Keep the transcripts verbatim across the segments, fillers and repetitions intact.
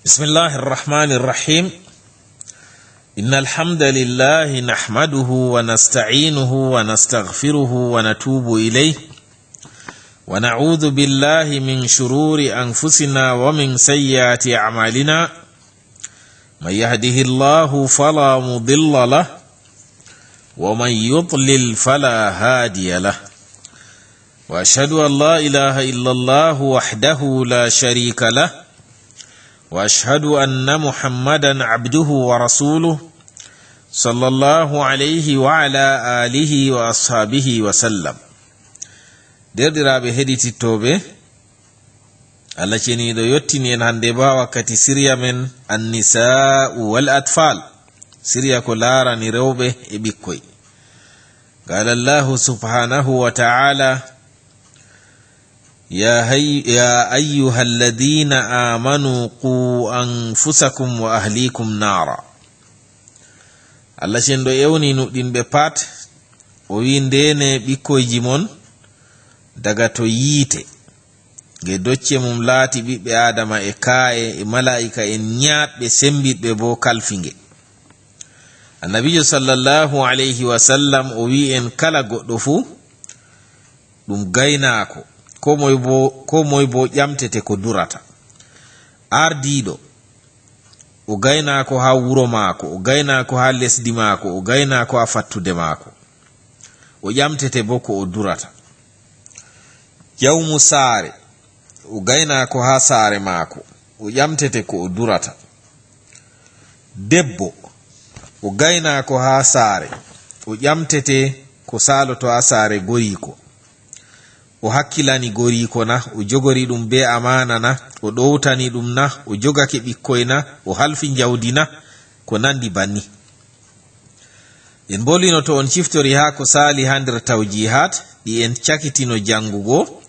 بسم الله الرحمن الرحيم. إن الحمد لله نحمده ونستعينه ونستغفره ونتوب إليه، ونعوذ بالله من شرور أنفسنا ومن سيئات أعمالنا. من يهده الله فلا مضل له، ومن يضلل فلا هادي له. وأشهد أن لا إله إلا الله وحده لا شريك له، وأشهد أن محمدا عبده ورسوله، صلى الله عليه وعلى آله وأصحابه وسلم. Deerɗiraaɓe heɗitittooɓe, Allah ceniiɗo yottini en hannde baa wakkati siriya men Annisaa'u wal Atfal, siriya ko laarani rewɓe e ɓikkoy. قال الله سبحانه وتعالى: يا هي يا أيها الذين آمنوا قوا أنفسكم وأهليكم نارا. Allah cenɗo ewni nuɗɗinɓe pat, o wi: "Ndeene ɓikkoyji mon daga to yiite, nge docce mum laati ɓiɓɓe Aadama e kaa'e e malaa'ika en ñaaɗɓe, semmbiɗɓe boo kalfi nge." Annabiijo sallallahu alayhi wa sallam o wi en, kala goɗɗo fuu ɗum gaynaako, koo moy boo, koo moy boo ƴamtete ko durata. Ardiiɗo, o gaynaako haa wuro maako, o gaynaako haa lesdi maako, o gaynaako haa fattude maako. O ƴamtete boo ko o durata. Jawmu saare, o gaynaako haa saare maako, o ƴamtete ko o durata. Debbo, o gaynaako haa saare, o ƴamtete ko saaloto haa saare goriiko. O hakkilani goriiko na, o jogori ɗum bee amaana na, o ɗowtani ɗum na, o jogake ɓikkoy na, o halfi njawdi na, ko nanndi banni. En mbolwino to on ciftori haa ko saali haa nder tawjihaat ɗi en cakitino janngugo.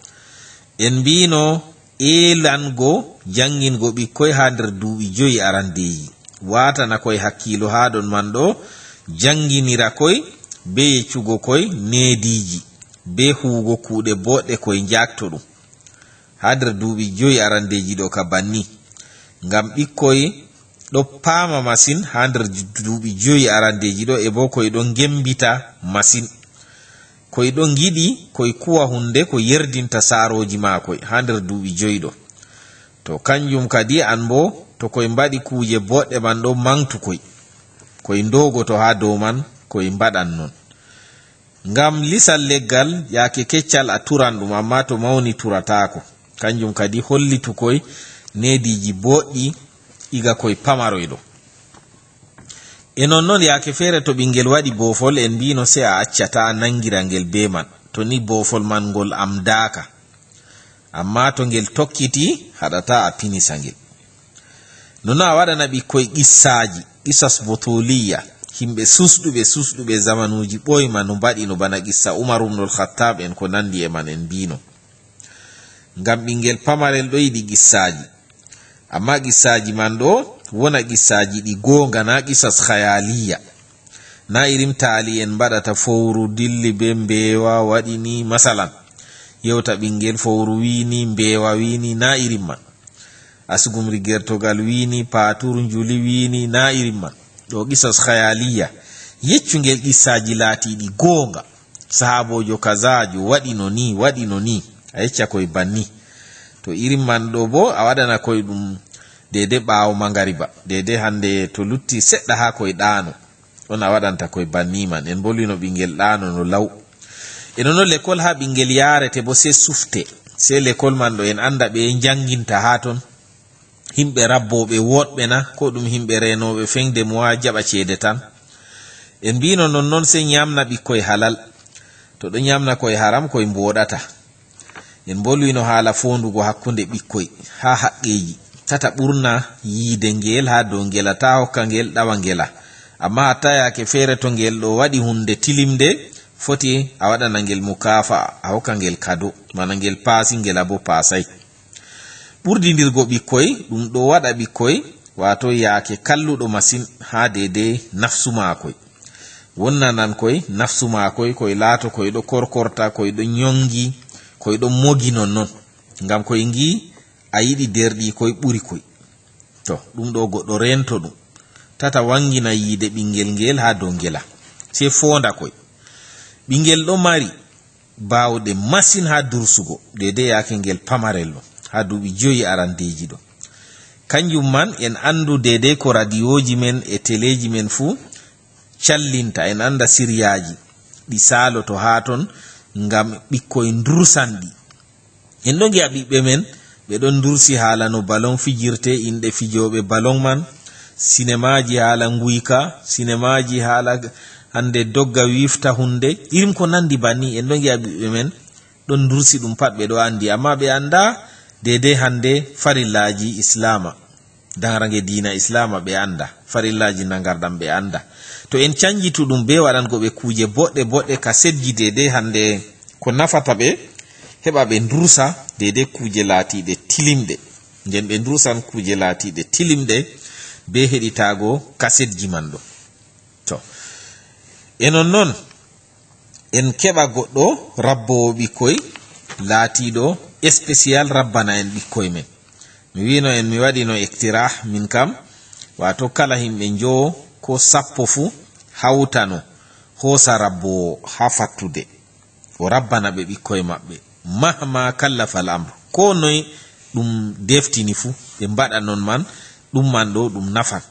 En mbiino eelango janngingo ɓikkoy haa nder duuɓi joyi arandeeji, waatana koy hakkiilo haa ɗon man ɗo, jannginira koy bee yeccugo koy neediiji, bee huugo kuuɗe booɗɗe koy njaakto ɗum. Haa nder duuɓi joyi arandeeji ɗo ka banni. Ngam ɓikkoy ɗo paama masin haa nder duuɓi joyi arandeeji ɗo, e boo koy ɗo ngembita masin. Koy ɗo ngiɗi koy kuwa huunde ko yerdinta saarooji maakoy haa nder duuɓi joyi ɗo. To kanjum kadi an boo, to koy mbaɗi kuuje booɗɗe man ɗo, maŋgtu koy. Koy ndoogoto haa dow man, koy mbaɗan non. Ngam lisal leggal, yaake keccal a turan ɗum, ammaa to mawni turataako. Kanjum kadi hollitu koy neediiji booɗɗi iga koy pamaroy ɗo. E nonnon, yaake feere to ɓiŋngel waɗi boofol, en mbiino sey a acca, taa a naŋgira ngel bee man, to ni boofol man ngol amdaaka. Ammaa to ngel tokkiti, haɗataa a pinisa ngel. Nono a waɗana ɓikkoy qissaaji, qisas butuliyya, yimɓe susɗuɓe, susɗuɓe zamanuuji ɓooyma no mbaɗino, bana qissa Umar ibnul Khattab en ko nanndi e man en mbiino. Ngam ɓiŋngel pamarel ɗo yiɗi qissaaji. Ammaa qissaaji man ɗo wona qissaaji ɗi gooŋga, na qisas khayaliyya. Na irin taali en mbaɗata fowru dilli bee mbeewa waɗi ni, masalan. Yewta ɓiŋngel fowru wi'i ni, mbeewa wi'i ni, na irin man. Asugumri gertogal wi'i ni, paatur njuli wi'i ni, na irin man. Ɗo qisas khayaliyya. Yeccungel qissaaji laatiiɗi gooŋga. Sahaaboojo kazaajo waɗino ni, waɗino ni. A yecca koy banni. To irin man ɗo boo, a waɗana koy ɗum deydey ɓaawo mangariba. Deydey hannde to lutti seɗɗa haa koy ɗaano. On a waɗanta koy banni man. En mbolwino ɓiŋngel ɗaano no law. E nono lekol haa ɓiŋngel yaarete boo sey sufte. Sey lekol man ɗo en annda ɓe njannginta haa ton. Yimɓe rabbooɓe wooɗɓe na, ko ɗum yimɓe reenooɓe feŋde mo haa jaɓa ceede tan? En mbiino nonnon sey nyaamna ɓikkoy halal. To ɗo nyaamna koy haram, koy mbooɗata. En mbolwino haala foondugo hakkunde ɓikkoy haa haqqeeji. Tata ɓurna yiide ngel haa dow ngela, taa hokka ngel ɗawa ngela. Ammaa hatta yaake feere to ngel ɗo waɗi huunde tilimnde, foti a waɗana ngel mukaafa'a, a hokka ngel kado, maana ngel paasi, ngela boo paasay. Ɓurdindirgo ɓikkoy, ɗum ɗo waɗa ɓikkoy, waato yaake kalluɗo masin haa deydey nafsu maakoy. Wonnanan koy nafsu maakoy, koy laato koy ɗo korkorta, koy ɗo nyoŋgi, koy ɗo mogi nonnon. Ngam koy ngi'i a yiɗi deerɗiikoy ɓuri koy. To, ɗum ɗo goɗɗo reento ɗum. Tata wangina yiide ɓinngel ngeel haa dow ngela. Sey foonda koy. Ɓinngel ɗo mari baawɗe masin haa dursugo, deydey yaake ngel pamarel ɗo, haa duuɓi joyi arandeeji ɗo. Kanjum man en anndu deydey ko radiyooji men e teleeji men fuu callinta, en annda siryaaji ɗi saaloto haa ton ngam ɓikkoy ndursanɗi. En ɗo ngi'a ɓiɓɓe men, ɓe ɗon ndursi haala no balon fijirte, inɗe fijooɓe balon man, sinemaaji haala nguyka, sinemaaji haala hannde dogga wiifta huunde, irin ko nanndi banni, en ɗo ngi'a ɓiɓɓe men ɗon ndursi ɗum pat ɓe ɗo anndi, ammaa ɓe anndaa deydey hannde farillaaji Islaama. Daŋraŋge diina Islaama ɓe annda, farillaaji nangardam ɓe annda. To en canjitu ɗum bee waɗango ɓe kuuje boɗɗe boɗɗe, kasetji deydey hannde ko nafata ɓe, heɓa ɓe ndursa deydey kuuje laatiiɗe tilimɗe. Nden ɓe ndursan kuuje laatiiɗe tilimɗe bee heɗitaago kasetji man ɗo. To, e non non, en keɓa goɗɗo rabboowo ɓikkoy laatiiɗo spécial rabbana en ɓikkoy men. Mi wi'no en, mi waɗino iktirah min kam, waato kala himɓe njowo koo sappo fuu hawtano hoosa rabboowo haa fattude. O rabbana ɓe ɓikkoy maɓɓe. Mahma kallafal amr. Koo noy ɗum deftini fuu, ɓe mbaɗa non man, ɗum man ɗo ɗum nafan.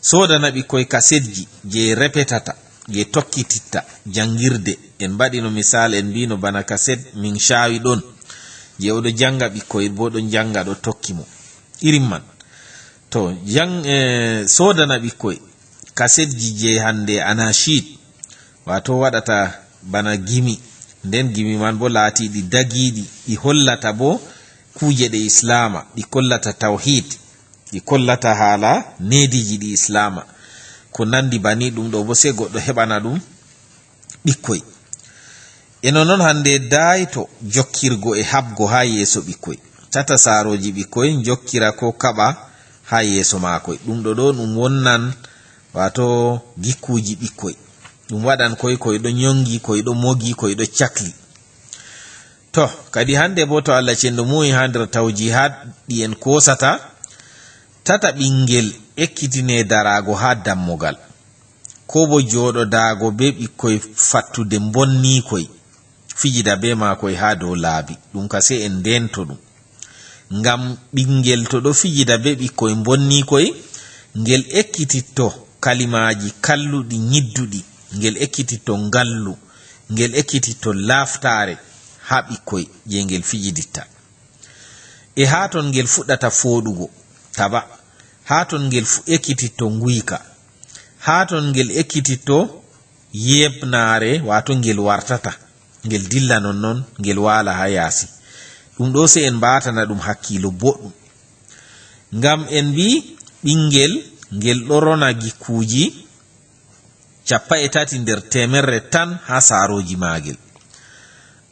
Soodana ɓikkoy kasetji je repetata, je tokkititta janngirde. En mbaɗino misaal, en mbino bana kaset Min Caawi ɗon, je o ɗo jannga, ɓikkoy bo ɗo njannga, ɗo tokki mo. Irin man. To, jan-, eh, soodana ɓikkoy kasetji je hannde anashid, waato waɗata bana gimi. Nden gimi man bo laatiiɗi dagiiɗi, ɗi hollata bo kuuje ɗe Islaama, ɗi kollata tawhid. Ɗi kollata haala neediiji ɗi Islaama. Ko nanndi bani ɗum ɗo bo, sey goɗɗo heɓana ɗum ɓikkoy. E non non hannde daayto jokkirgo e haɓgo haa yeeso ɓikkoy. Tata saarooji ɓikkoy njokkira koo kaɓa haa yeeso maakoy. Ɗum ɗo ɗo ɗum wonnan, waato gikkuuji ɓikkoy. Ɗum waɗan koy, koy ɗo nyongi, koy ɗo mogi, koy ɗo cakli. To, kadi hannde boo, to Allah cenɗo muuyi haa nder tawjihaat ɗi en koosata, tata ɓinngel ekkitinee daraago haa dammugal, koo boo jooɗodaago bee ɓikkoy fattude mbonniikoy, fijida bee maakoy haa dow laabi. Ɗum ka sey en ndeento ɗum. Ngam ɓinngel to ɗo fijida bee ɓikkoy mbonniikoy, ngel ekkititto kalimaaji kalluɗi, nyidduɗi, ngel ekkititto ngallu, ngel ekkititto laaftaare haa ɓikkoy je ngel fijiditta. E haa ton ngel fuɗɗata fooɗugo taba, haa ton ngel fu-, ekkititto nguyka, haa ton ngel ekkititto yeeɓnaare, waato ngel wartata, ngel dilla nonnon, ngel waala haa yaasi. Ɗum ɗo sey en mbaatana ɗum hakkiilo boɗɗum. Ngam en mbi'i ɓinngel ngel ɗo rona gikkuuji cappanɗe tati nder teemerre tan haa saarooji maagel.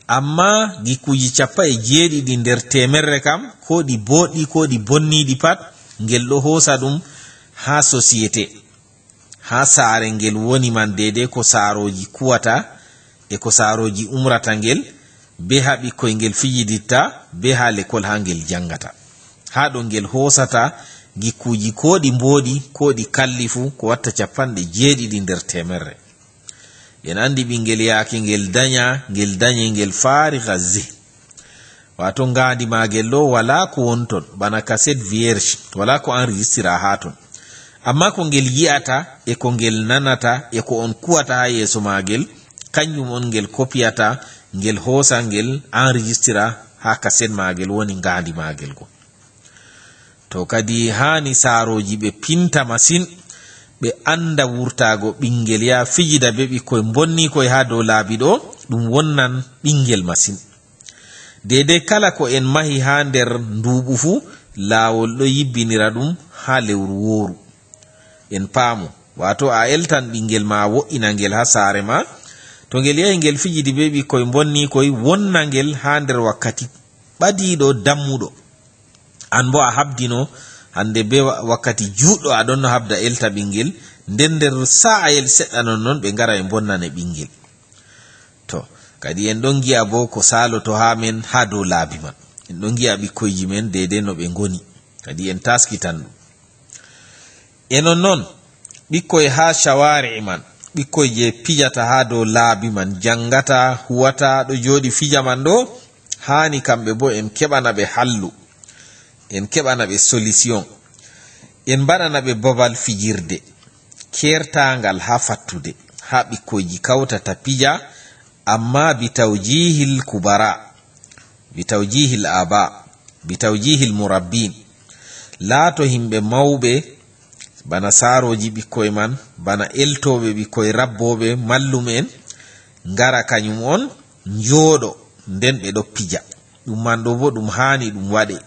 Ammaa gikkuuji cappanɗe jeeɗiɗi nder teemerre kam, koo ɗi booɗɗi, koo ɗi bonniiɗi pat, ngel ɗo hoosa ɗum haa sosiyete. Haa saare ngel woni man, deydey ko saarooji kuwata e ko saarooji umrata ngel, bee haa ɓikkoy ngel fijiditta, bee haa lekol haa ngel janngata. Haa ɗo ngel hoosata gikkuuji koo ɗi mbooɗi, koo ɗi kalli fuu, ko watta cappanɗe jeeɗiɗi nder teemerre. En anndi ɓinngel yaake ngel danya, ngel danye, ngel faariga zih. Waato ngaandi maagel ɗo walaa ko woni ton, bana kaset vierge, walaa ko enregistra haa ton. Ammaa ko ngel yi'ata e ko ngel nanata e ko on kuwata haa yeeso maagel, kanjum on ngel kopiyata, ngel hoosa, ngel enregistra haa kaset maagel woni ngaandi maagel go. To kadi haani saarooji ɓe pinta masin, ɓe annda wurtaago ɓinngel yaa fijida bee ɓikkoy mbonniikoy haa dow laabi ɗo, ɗum wonnan ɓinngel masin. Deydey kala ko en mahi haa nder nduuɓu fuu, laawol ɗo yibbinira ɗum haa lewru wooru. En paamu, waato a eltan ɓinngel ma, a wo'ina ngel haa saare ma. To ngel yahi ngel fijidi bee ɓikkoy mbonniikoy, wonna ngel haa nder wakkati ɓadiiɗo dammuɗo. An boo a habdino hannde bee wa-, wakkati juutɗo, a ɗonno habda elta ɓinngel. Nden nder saa'ayel seɗɗa non non ɓe ngara ɓe mbonnane ɓinngel. To, kadi en ɗon ngi'a boo ko saaloto haa men haa dow laabi man. En ɗon ngi'a ɓikkoyji men deydey no ɓe ngoni. Kadi en taskitan ɗum. E non non, ɓikkoy haa shawari'i man, ɓikkoy je pijata haa dow laabi man, jangata, huwata, ɗo jooɗi fija man ɗo, haani kamɓe bo en keɓana ɓe hallu, en keɓana ɓe solution, en mbaɗana ɓe babal fijirde keertaangal haa fattude, haa ɓikkoyji kawtata pija, amma bi tawjihil kubara, bi tawjihil aba, bi tawjihil murabbin. Laato himɓe mawɓe, bana saarooji ɓikkoy man, bana eltooɓe ɓikkoy, rabbooɓe, mallum'en, ngara kanyum on, njooɗo, nden ɓe ɗo pija. Ɗum man ɗo bo ɗum haani ɗum waɗe.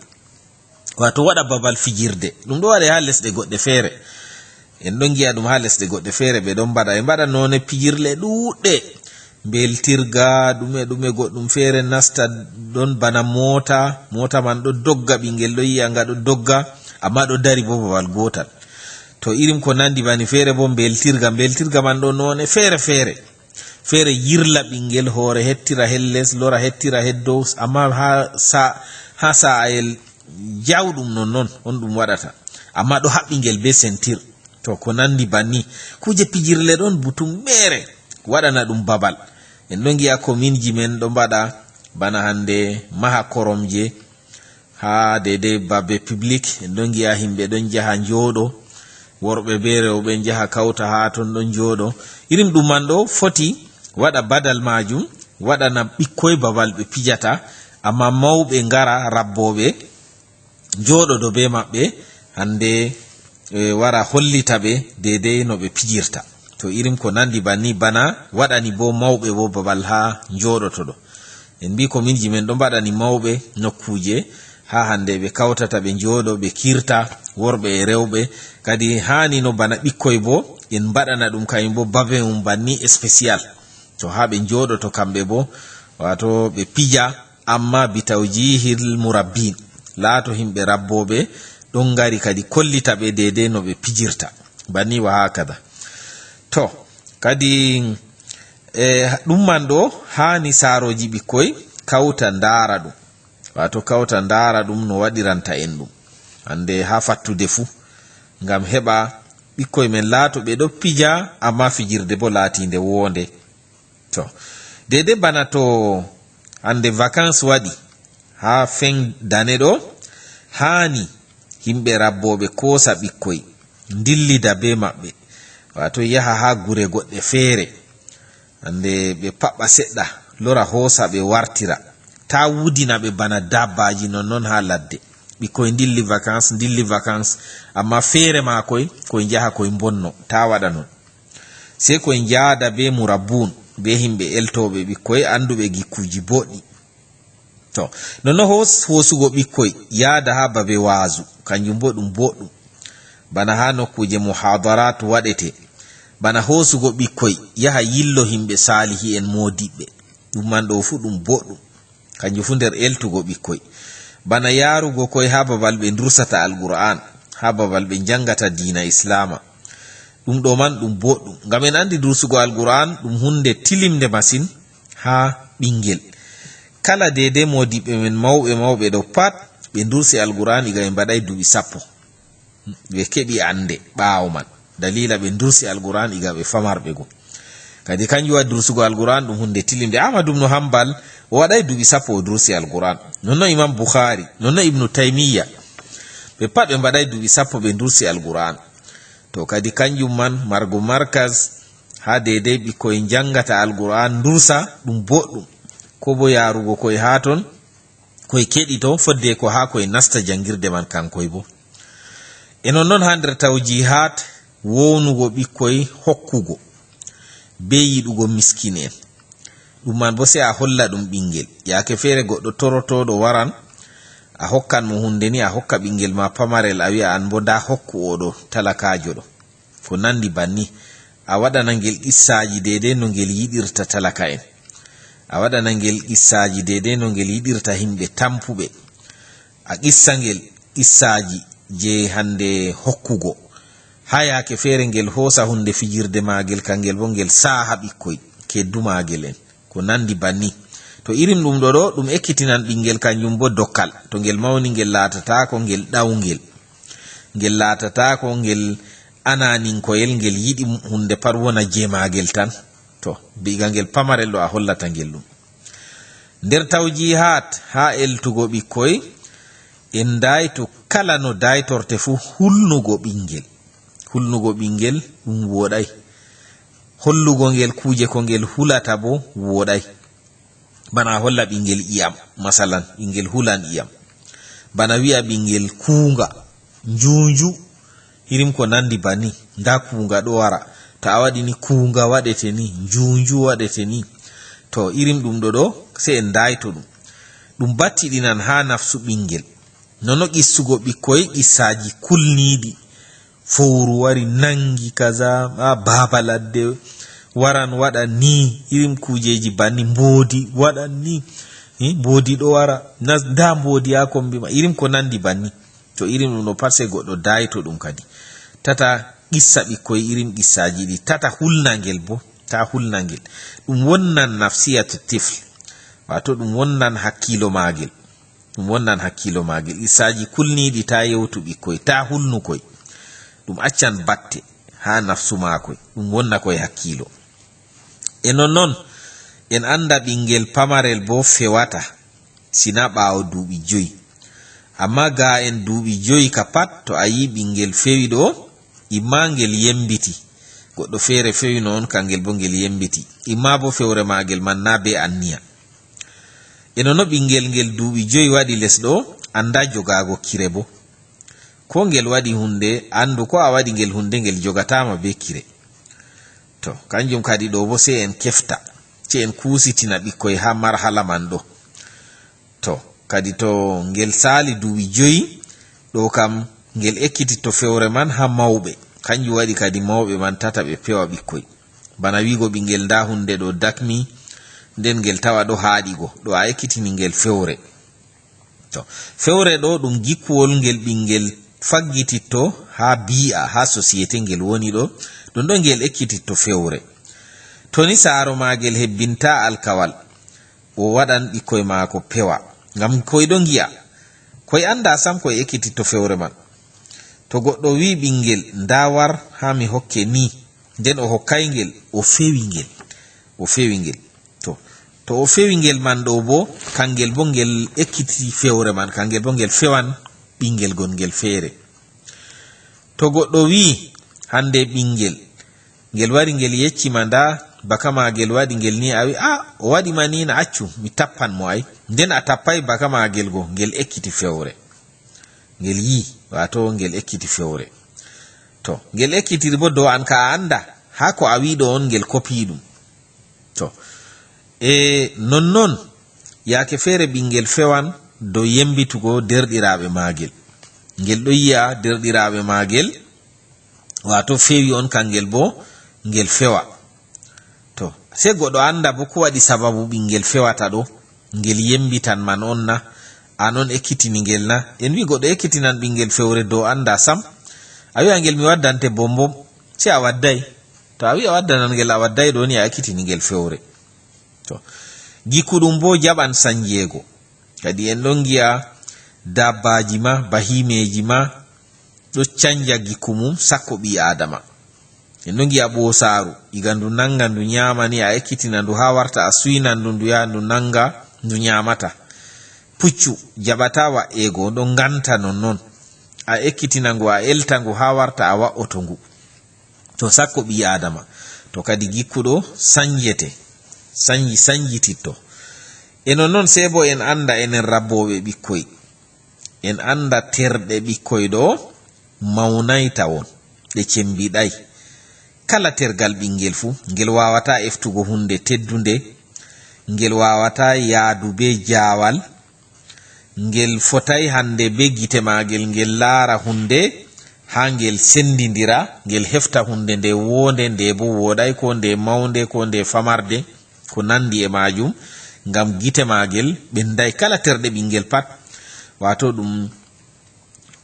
Waato waɗa babal fijirde. Ɗum ɗo waɗe haa lesɗe goɗɗe feere. En ɗon ngi'a ɗum haa lesɗe goɗɗe feere ɓe ɗon mbaɗa. Ɓe mbaɗa noone pijirle ɗuuɗɗe. Mbeltirga, ɗume, ɗume goɗɗum feere nasta ɗon bana moota. Moota man ɗo dogga, ɓingel ɗo yi'a nga ɗo dogga, amma ɗo dari bo babal gootal. To irin ko nandi bani feere bo mbeltirga, mbeltirga man ɗo noone feere feere. Feere yirla ɓingel, hoore hettira helles, lora hettira heddow, amma haa sa-, haa sa'ayel jawɗum non non on ɗum waɗata. Amma ɗo haɓɓi ngel be sentir. To ko nandi banni, kuuje pijirle ɗon butum meere, waɗana ɗum babal. En ɗo ngi'a kominji men ɗo mbaɗa bana hande maha koromje, haa deydey babe public, en ɗon ngi'a himɓe ɗon njaha njooɗo, worɓe be rewɓe njaha kawta haa ton ɗon njooɗo. Irin ɗum man ɗo foti waɗa badal maajum, waɗana ɓikkoy babal ɓe pijata, amma mawɓe ngara, rabbooɓe, njooɗodo be maɓɓe, hande, e, wara hollita ɓe deydey no ɓe pijirta. To irin ko nandi banni, bana waɗani bo mawɓe bo babal haa njooɗotoɗo. En mbi kominji men ɗo mbaɗani mawɓe nokkuuje haa hande ɓe kawtata, ɓe njooɗo, ɓe kirta, worɓe e rewɓe. Kadi haani no bana ɓikkoy bo, en mbaɗana ɗum kayum bo babe mum banni spécial. To haa ɓe njooɗoto kamɓe bo, waato ɓe pija, amma bi tawjihil murabbin. Laato himɓe rabbooɓe ɗon ngari kadi kollita ɓe deydey no ɓe pijirta. Banni wa hakada. To, kadi, e, ɗum man ɗo haani saarooji ɓikkoy kawta ndaara ɗum. Waato kawta ndaara ɗum no waɗiranta en ɗum. Hande haa fattude fuu. Ngam heɓa ɓikkoy men laato ɓe ɗo pija, amma fijirde bo laatiinde woonde. To, deydey bana to hande vacances waɗi haa fen dane ɗo, haani yimɓe rabbooɓe koosa ɓikkoy, ndillida be maɓɓe, waato yaha haa gure goɗɗe feere. Hande ɓe paɓɓa seɗɗa, lora hoosa ɓe wartira. Taa wudina ɓe bana dabbaaji non non haa ladde. Ɓikkoy ndilli vacances, ndilli vacances, amma feere maa koy, koy njaha koy mbonno. Taa waɗa non. Sey koy njaada be murabbun, be himɓe eltooɓe ɓikkoy annduɓe gikkuuji boɗɗi. To, nonno hoos-, hoosugo ɓikkoy yaada haa babe waazu, kanjum bo ɗum boɗɗum. Bana haa nokkuuje muhadarat waɗete. Bana hoosugo ɓikkoy yaha yillo himɓe saalihi'en moodiɓɓe. Ɗum man ɗo fuu ɗum boɗɗum. Kanjum fuu nder eltugo ɓikkoy. Bana yaarugo koy haa babal ɓe ndursata Alqur'aan, haa babal ɓe njangata diina Islaama. Ɗum ɗo man ɗum boɗɗum. Ngam en andi dursugo Alqur'aan ɗum hunde tilimnde masin haa ɓingel. Kala deydey moodiɓɓe men mawɓe mawɓe ɗo pat, ɓe ndursi Alqur'aan iga ɓe mbaɗay duuɓi sappo. Ɓe keɓi ande ɓaawo man. Daliila ɓe ndursi Alqur'aan iga ɓe famarɓe go. Kadi kanjum waɗi dursugo Alqur'aan ɗum hunde tilimnde. Ahmad ibnu Hanbal, o waɗay duuɓi sappo o dursi Alqur'aan. Nonno Imam Bukhari, nonno Ibnu Taymiyya. Ɓe pat ɓe mbaɗay duuɓi sappo ɓe ndursi Alqur'aan. To kadi kanjum man, margo markaz haa deydey ɓikkoy njangata Alqur'aan ndursa ɗum boɗɗum. Ko bo yaarugo koy haa ton, koy keɗito, fodde ko haa koy nasta jangirde man kankoy bo. E non non haa nder tawjihat wownugo ɓikkoy hokkugo be yiɗugo miskin'en. Ɗum man bo sey a holla ɗum ɓingel. Yaake feere goɗɗo torotooɗo waran, a hokkan mo hunde ni, a hokka ɓingel ma pamarel, a wi'a an bo nda hokku oo ɗo talakaajo ɗo. Ko nandi banni, a waɗana ngel qissaaji deydey no ngel yiɗirta talaka'en. A waɗana ngel qissaaji deydey no ngel yiɗirta himɓe tampuɓe. A qissa ngel qissaaji je hande hokkugo. Haa yaake feere ngel hoosa hunde fijirde maagel, kangel bo ngel saaha ɓikkoy keddu maagel en. Ko nandi banni. To irin ɗum ɗo ɗo, ɗum ekkitinan ɓingel kanjum bo dokkal. To ngel mawni, ngel laatataako ngel ɗawngel. Ngel laatataako ngel ananinkoyel, ngel yiɗi huunde pat wona jemagel tan. To, diga ngel pamarel ɗo a hollata ngel ɗum. Nder tawjihaat, haa eltugo ɓikkoy, en dayto kala no daytorte fuu hulnugo ɓingel. Hulnugo ɓingel ɗum wooɗay. Hollugo ngel kuuje ko ngel hulata bo wooɗay. Bana a holla ɓingel iyam, masalan, ɓingel hulan iyam. Bana wi'a ɓingel kuunga, njuunju, irim ko nandi banni, nda kuunga ɗo wara. To a waɗi ni, kuunga waɗete ni, njuunju waɗete ni. To, irim ɗum ɗo ɗo, sey en dayto ɗum. Ɗum battiɗinan haa nafsu ɓingel. Nono qissugo ɓikkoy qissaaji kulniiɗi. Fowru wari nangi kaza, a baaba ladde waran waɗa ni, irim kuujeeji banni, mboodi waɗan ni. Eh, mboodi ɗo wara, na-, nda mboodi haa kombi ma, irim ko nandi banni. To irim ɗum ɗo pat sey goɗɗo dayto ɗum kadi. Tata qissa ɓikkoy irim qissaaji ɗi, tata hulna ngel bo, ta hulna ngel. Ɗum wonnan nafsiyatu tifl, waato ɗum wonnan hakkiilo maagel. Ɗum wonnan hakkiilo maagel. Qissaaji kulniiɗi ta yewtu ɓikkoy, ta hulnu koy. Ɗum accan batte haa nafsu maakoy. Ɗum wonna koy hakkiilo. E nonnon, en annda ɓingel pamarel bo fewata, sina ɓaawo duuɓi joyi. Amma ga en duuɓi joyi ka pat, to a yi ɓingel fewi ɗo, imma ngel yembiti. Goɗɗo feere fewino on, kangel bo ngel yembiti. Imma bo fewre maagel man na be anniya. E nono ɓingel ngel duuɓi joyi waɗi les ɗo, annda jogaago kire bo. Ko ngel waɗi hunde, anndu ko a waɗi ngel hunde, ngel jogataa ma be kire. To, kanjum kadi ɗo bo sey en kefta, sey en kuusitina ɓikkoy haa marhala man ɗo. To, kadi to ngel saali duuɓi joyi, ɗo kam ngel ekkititto fewre man haa mawɓe. Kanjum waɗi kadi mawɓe man tata ɓe pewa ɓikkoy. Bana wi'go ɓingel nda hunde ɗo dakmi, nden ngel tawa ɗo haaɗi go, ɗo a ekkitini ngel fewre. To, fewre ɗo ɗum gikkuwol ngel ɓingel faggititto haa bi'a, haa société ngel woni ɗo, ɗum ɗo ngel ekkititto fewre. To ni saaro maagel hebbinta alkawal, o waɗan ɓikkoy maako pewa. Ngam koy ɗo ngi'a, koy annda sam koy ekkititto fewre man. To goɗɗo wi'i ɓingel, nda war haa mi hokke ni, nden o hokkay ngel, o fewi ngel. O fewi ngel. To, to o fewi ngel man ɗo bo, kangel bo ngel ekkiti fewre man, kangel bo ngel fewan ɓingel gongel feere. To goɗɗo wi'i, hande ɓingel, ngel wari ngel yecci ma nda baka maagel waɗi ngel ni, a wi'i, "A, o waɗi ma ni na accu, mi tappan mo ay." Nden a tappay baka maagel go, ngel ekkiti fewre. Ngel yi'i, waato ngel ekkiti fewre. To, ngel ekkitiri bo dow an ka a annda, haa ko a wi'i ɗo on ngel kopi ɗum. To, e nonnon, yaake feere ɓingel fewan dow yembitugo derɗiraaɓe maagel. Ngel ɗo yi'a derɗiraaɓe maagel, waato fewi on kangel bo, ngel fewa. To, sey goɗɗo annda bo ko waɗi sababu ɓingel fewata ɗo, ngel yembitan man on na, an on ekkitini ngel na? En wi'i goɗɗo ekkitinan ɓingel fewre dow annda sam. A wi'a ngel mi waddante bombom, sey a wadday. To a wi'i a waddanan ngel a wadday ɗo ni a ekkitini ngel fewre. To, gikkuɗum bo jaɓan sanjeego. Kadi en ɗon ngi'a dabbaaji ma, bahimeeji ma, ɗo canja gikku mum sakko ɓii Aadama. En ɗon ngi'a ɓoosaaru, iga ndu nanga ndu nyaama ni, a ekkitina ndu haa warta a suynan ndu, ndu yaha ndu nanga ndu nyaamata. Puccu jaɓata wa'eego, ɗo nganta nonnon. A ekkitina ngu, a elta ngu haa warta a wa'oto ngu. To sakko ɓii Aadama, to kadi gikkuɗo sanjete, sanji-, sanjititto. E nonnon sey bo en annda enen rabbooɓe ɓikkoy. En annda terɗe ɓikkoy ɗo mawnay tawon, ɗe cembiɗay. Kala tergal ɓingel fuu, ngel waawata eftugo hunde teddunde, ngel waawata yaadu bee jaawal, ngel fotay hande bee gite maagel, ngel laara hunde haa ngel senndindira, ngel hefta hunde nde woonde, nde bo wooɗay, ko nde mawnde, ko nde famarde, ko nanndi e maajum, ngam gite maagel ɓenday. Kala terɗe ɓingel pat, waato ɗum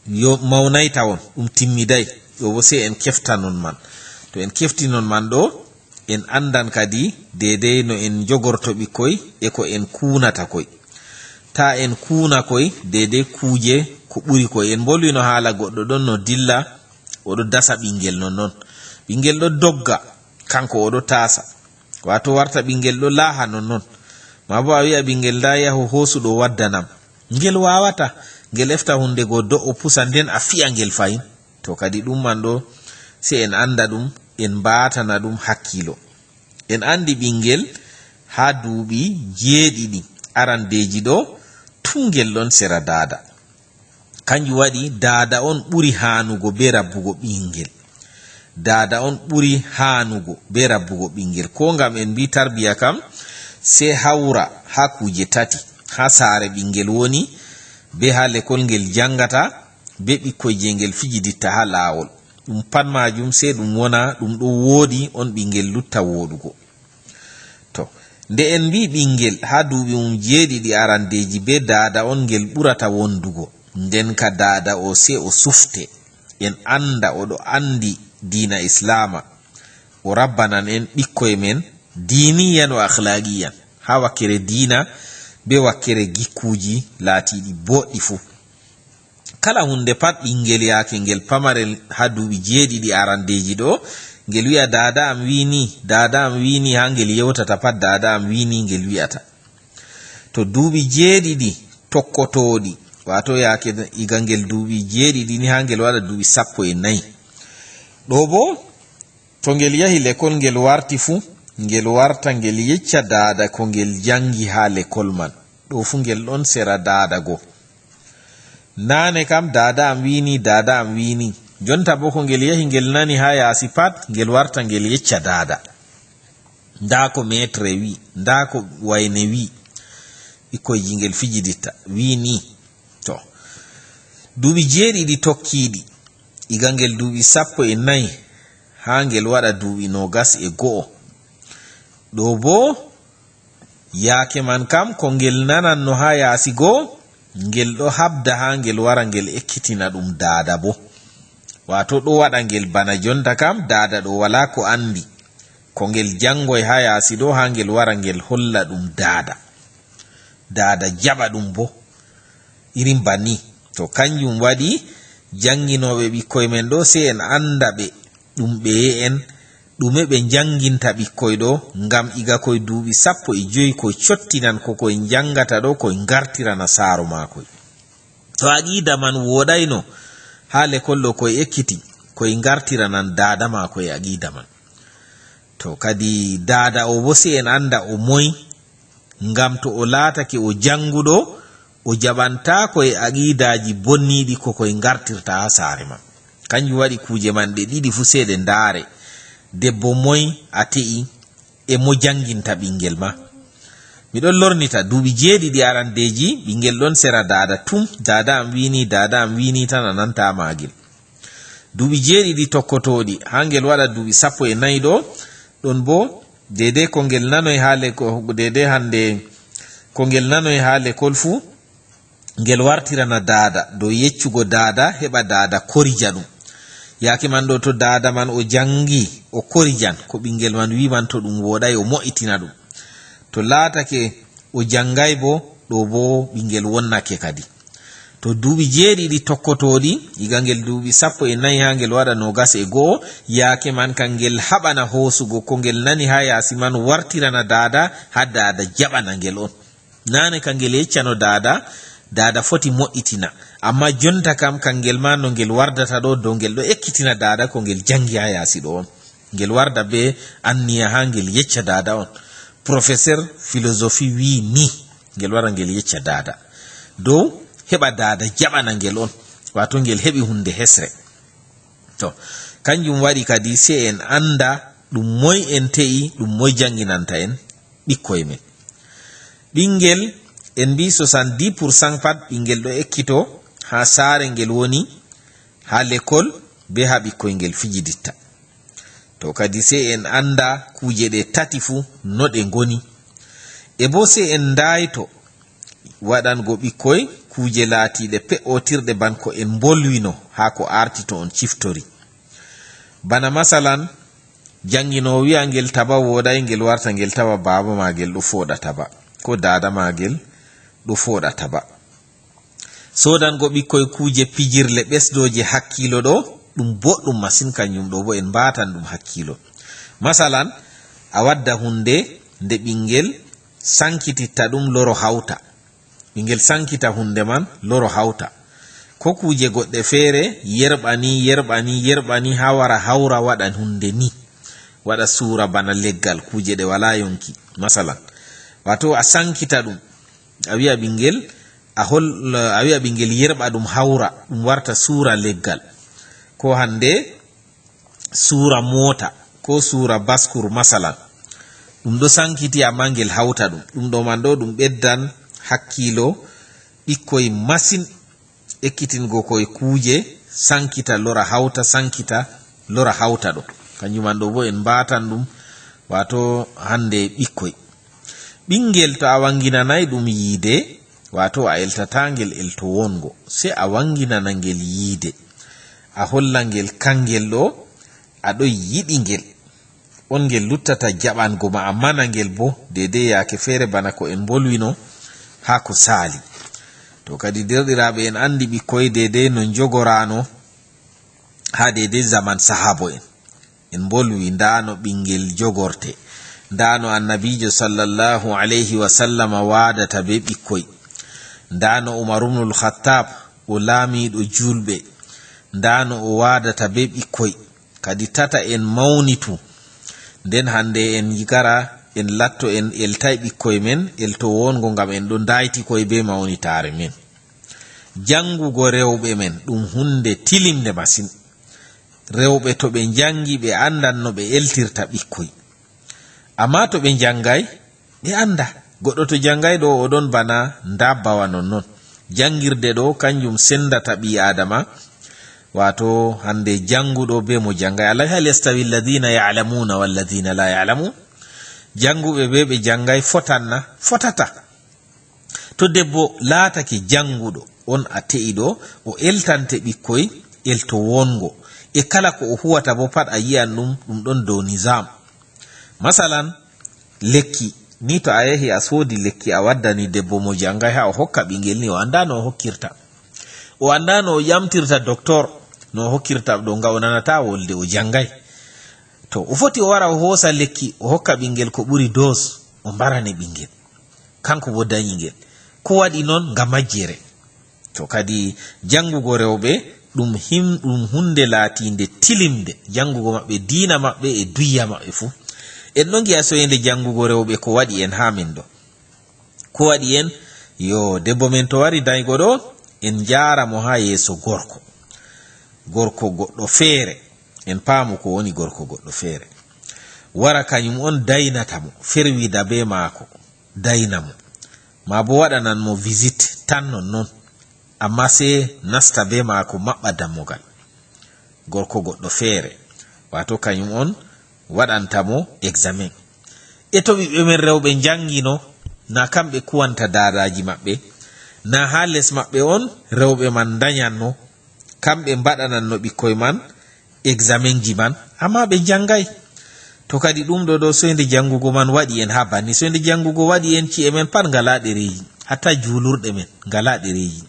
yo mawnay tawon, ɗum timmiday. Ɗo bo sey en kefta non man. To en kefti non man ɗo, en anndan kadi deydey no en njogorto ɓikkoy e ko en kuunata koy. Taa en kuuna koy deydey kuuje Ko ɓuri ko en mbolwino haala goɗɗo ɗon no dilla, o ɗo dasa ɓinngel non non. Ɓinngel ɗo dogga, kanko o ɗo taasa. Waato warta ɓinngel ɗo laaha non non. Maa bo a wi'a ɓinngel, "Ndaa, yahu hoosu ɗo waddanam." Ngel waawata, ngel efta huunde go do'o pusa, nden a fiya ngel fahin. To kadi ɗum man ɗo, sey en annda ɗum, en mbaatana ɗum hakkiilo. En anndi ɓinngel haa duuɓi jeeɗiɗi arandeeji ɗo, tun ngel ɗon sera daada. Kanjum waɗi daada on ɓuri haanugo be rabbugo ɓinngel. Daada on ɓuri haanugo be rabbugo ɓinngel. Ko ngam en mbi tarbiya kam, sey hawra haa kuuje tati. Haa saare ɓinngel woni, be haa lekol ngel janngata, be ɓikkoy je ngel fijiditta haa laawol. Ɗum pat maajum sey ɗum wona ɗum ɗo wooɗi on ɓinngel lutta wooɗugo. To, nde en mbi ɓinngel haa duuɓi mum jeeɗiɗi arandeeji be daada on ngel ɓurata wondugo, nden ka daada o sey o sufte. En annda o ɗo anndi diina Islaama. O rabbanan en ɓikkoy men diiniyan wa akhlaaqiyan haa wakkere diina be wakkere gikkuuji laatiiɗi booɗɗi fuu. Kala huunde pat ɓinngel yaake ngel pamarel haa duuɓi jeeɗiɗi arandeeji ɗo, ngel wi'a, "Daada am wi'i ni, daada am wi'i ni," haa ngel yewtata pat, "Daada am wi'i ni," ngel wi'ata. To duuɓi jeeɗiɗi tokkotooɗi, waato yaake iga ngel duuɓi jeeɗiɗi ni haa ngel waɗa duuɓi sappo e nayi. Ɗo bo, to ngel yahi lekol, ngel warti fuu, ngel warta ngel yecca daada ko ngel janngi haa lekol man. Ɗo fuu ngel ɗon sera daada go. Naane kam, "Daada am wi'i ni, daada am wi'i ni." Jonta bo ko ngel yahi ngel nani haa yaasi pat, ngel warta ngel yecca daada. "Ndaa ko meetre wi'i, ndaa ko wayne wi'i." Ɓikkoyji ngel fijiditta, wi'i ni. To, duuɓi jeeɗiɗi tokkiiɗi, iga ngel duuɓi sappo e nayi haa ngel waɗa duuɓi noogas e go'o. Ɗo bo, yaake man kam, ko ngel nananno haa yaasi go, ngel ɗo habda haa ngel wara ngel ekkitina ɗum daada bo. Waato ɗo waɗa ngel bana jonta kam, daada ɗo walaa ko anndi. Ko ngel janngoy haa yaasi ɗo, haa ngel wara ngel holla ɗum daada. Daada jaɓa ɗum bo. Irin banni. To kanjum waɗi, jannginooɓe ɓikkoy men ɗo, sey en annda ɓe, ɗum ɓeye en, ɗume ɓe njannginta ɓikkoy ɗo, ngam iga koy duuɓi sappo e jowi koy cottinan ko koy njanngata ɗo, koy ngartirana saaro maakoy. To aqiida man wooɗayno, haa lekol ɗo koy ekkiti, koy ngartiranan daada maakoy aqiida man. To kadi daada o bo sey en annda o moy, ngam to o laatake o jannguɗo, o jaɓantaako e aqiidaaji bonniiɗi ko koy ngartirta haa saare ma. Kanjum waɗi kuuje man ɗe ɗiɗi fuu sey ɗe ndaare. Debbo moy a te'i e mo jannginta ɓinngel ma. Mi ɗon lornita duuɓi jeeɗiɗi arandeeji, ɓinngel ɗon sera daada tum, "Daada am wi'i ni, daada am wi'i ni," tan a nanta maagel. Duuɓi jeeɗiɗi tokkotooɗi, haa ngel waɗa duuɓi sappo e nayi ɗo, ɗon bo, deydey ko ngel nanoy haa le-, ko, deydey hannde ko ngel nanoy haa lekol fuu, ngel wartirana daada dow yeccugo daada, heɓa daada korija ɗum. Yaake man ɗo, to daada man o janngi, o korijan ko ɓinngel man wi'i man, to ɗum wooɗay, o mo'itina ɗum. To laatake o janngay bo, ɗo bo ɓinngel wonnake kadi. To duuɓi jeeɗiɗi tokkotooɗi, iga ngel duuɓi sappo e nayi haa ngel waɗa noogas e go'o, yaake man kam ngel haɓana hoosugo ko ngel nani haa yaasi man, wartirana daada, haa daada jaɓana ngel on. Naane ka ngel yeccano daada, daada foti mo'itina. Ammaa jonta kam, kangel ma no ngel wardata ɗo, dow ngel ɗo ekkitina daada ko ngel janngi haa yaasi ɗo on. Ngel warda bee anniya haa ngel yecca daada on, "Professeur philosophie wi'i ni." Ngel wara ngel yecca daada. Dow heɓa daada jaɓana ngel on, waato ngel heɓi huunde hesre. To, kanjum waɗi kadi sey en annda ɗum moy en te'i, ɗum moy jannginanta en ɓikkoy men. Ɓinngel, en mbi'i soixante-dix pour cent pat ɓinngel ɗo ekkito haa saare ngel woni, haa lekol, bee haa ɓikkoy ngel fijiditta. To kadi sey en annda kuuje ɗe tati fuu no ɗe ngoni. E boo sey en ndaayto waɗango ɓikkoy kuuje laatiiɗe pe'ootirɗe ban ko en mbolwino haa ko aarti to on ciftori. Bana masalan, jannginoowo wi'a ngel taba wooɗaay, ngel warta ngel tawa baaba maagel ɗo fooɗa taba, koo daada maagel ɗo fooɗa taba. Soodango ɓikkoy kuuje pijirle ɓesdooje hakkiilo ɗo, ɗum boɗɗum masin, kanjum ɗo bo en mbaatan ɗum hakkiilo. Masalan, a wadda hunde nde ɓingel sankititta ɗum loro hawta. Ɓingel sankita hunde man loro hawta. Ko kuuje goɗɗe feere yerɓa ni, yerɓa ni, yerɓa ni haa wara hawra waɗa hunde ni. Waɗa suura bana leggal, kuuje ɗe walaa yonki. Masalan, waato a sankita ɗum, a wi'a ɓingel, a hol-, a wi'a ɓingel yerɓa ɗum hawra, ɗum warta suura leggal. Ko hande suura moota, ko suura baskur masalan. Ɗum ɗo sankiti amma ngel hawta ɗum. Ɗum ɗo man ɗo ɗum ɓeddan hakkiilo ɓikkoy masin, ekkitingo koy kuuje, sankita, lora, hawta, sankita, lora, hawta ɗo. Kanjum man ɗo bo en mbaatan ɗum, waato hande ɓikkoy. Ɓingel to a wanginanay ɗum yiide, waato a eltata ngel elto wongo, se a wanginana ngel yiide. A holla ngel kangel ɗo, a ɗo yiɗi ngel. On ngel luttata jaɓango ma, amma na ngel bo, deydey yaake feere bana ko en mbolwino haa ko saali. To kadi, derɗiraaɓe, en andi ɓikkoy deydey no njogorano haa deydey zaman sahaabo en. En mbolwi, ndaa no ɓingel jogorte. Ndaa no Annabiijo sallallahu alayhi wa sallama waadata be ɓikkoy. Ndaa no Umar ibnul Khattab, o laamiiɗo juulɓe. Ndaa no o waadata be ɓikkoy. Kadi tata en mawnitu. Nden hande en ngara, en latto en eltay ɓikkoy men, elto wongo ngam en ɗo ndayti koy be mawnitaare men. Jangugo rewɓe men ɗum hunde tilimnde masin. Rewɓe to ɓe njangi, ɓe andan no ɓe eltirta ɓikkoy. Amma to ɓe njangay, ɓe anda. Goɗɗo to jangay ɗo, o ɗon bana ndabbawa nonnon. Jangirde ɗo, kanjum sendata ɓii Adama, waato hande janguɗo be mo jangay. Allah, "Hal yastawi alladhina ya'lamuna walladhina la ya'lamun?" Janguɓe be ɓe jangay fotan na? Fotata. To debbo laatake janguɗo, on a te'i ɗo, o eltante ɓikkoy, elto wongo. E kala ko o huwata bo pat a yi'an ɗum, ɗum ɗon dow nizam. Masalan, lekki, ni to a yahi a soodi lekki a waddani debbo mo jangay haa o hokka ɓingel ni, o anda no o hokkirta. O anda no o ƴamtirta doktor, no o hokkirta ɗo nga o nanata wolde o jangay. To o foti o wara o hoosa lekki, o hokka ɓingel ko ɓuri dos, o mbarane ɓingel. Kanko bo danyi ngel. Ko waɗi non? Ngam majjere. To kadi, jangugo rewɓe ɗum him-, ɗum hunde laatiinde tilimnde, jangugo maɓɓe diina maɓɓe e duyya maɓɓe fuu. En ɗon ngi'a soyende jangugo rewɓe ko waɗi en haa min ɗo. Ko waɗi en? Yo, debbo men to wari daygo ɗo, en njaara mo haa yeeso gorko. Gorko goɗɗo feere. En paamu ko woni gorko goɗɗo feere. Wara kanyum on daynata mo, ferwida be maako, dayna mo. Maa bo waɗanan mo visit tan nonnon. Amma sey nasta be maako maɓɓa dammugal. Gorko goɗɗo feere. Waato kanyum on waɗanta mo examen. E to ɓiɓɓe men rewɓe njangino, na kamɓe kuwanta daadaaji maɓɓe, na haa les maɓɓe on rewɓe man ndanyanno, kamɓe mbaɗananno ɓikkoy man examenji man, amma ɓe njangay. To kadi ɗum ɗo ɗo, soyde jangugo man waɗi en haa banni, soyde jangugo waɗi en ci'e men pat ngalaa ɗereeji, hatta juulurɗe men ngalaa ɗereeji.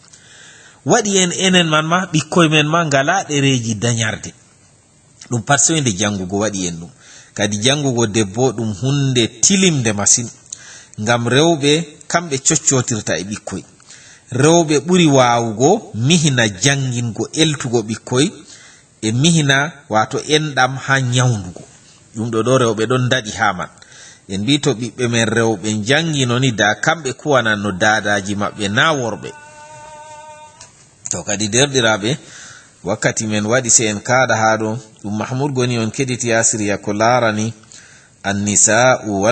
Waɗi en enen man ma, ɓikkoy men ma ngalaa ɗereeji danyarde. Ɗum pat soyde jangugo waɗi en ɗum. Kadi jangugo debbo ɗum hunde tilimnde masin. Ngam rewɓe, kamɓe coccootirta e ɓikkoy. Rewɓe ɓuri waawugo mihna jangingo eltugo ɓikkoy, e mihna, waato enɗam haa nyawndugo. Ɗum ɗo ɗo rewɓe ɗon ndaɗi haa man. En mbii to ɓiɓɓe men rewɓe njangino ni, da kamɓe kuwananno daadaaji maɓɓe naa worɓe. To kadi, derɗiraaɓe, wakkati men waɗi, sey en kaaɗa haa ɗo. Ɗum Mahmud Goni on keɗiti Asiriya ko laarani Annisaa'u wal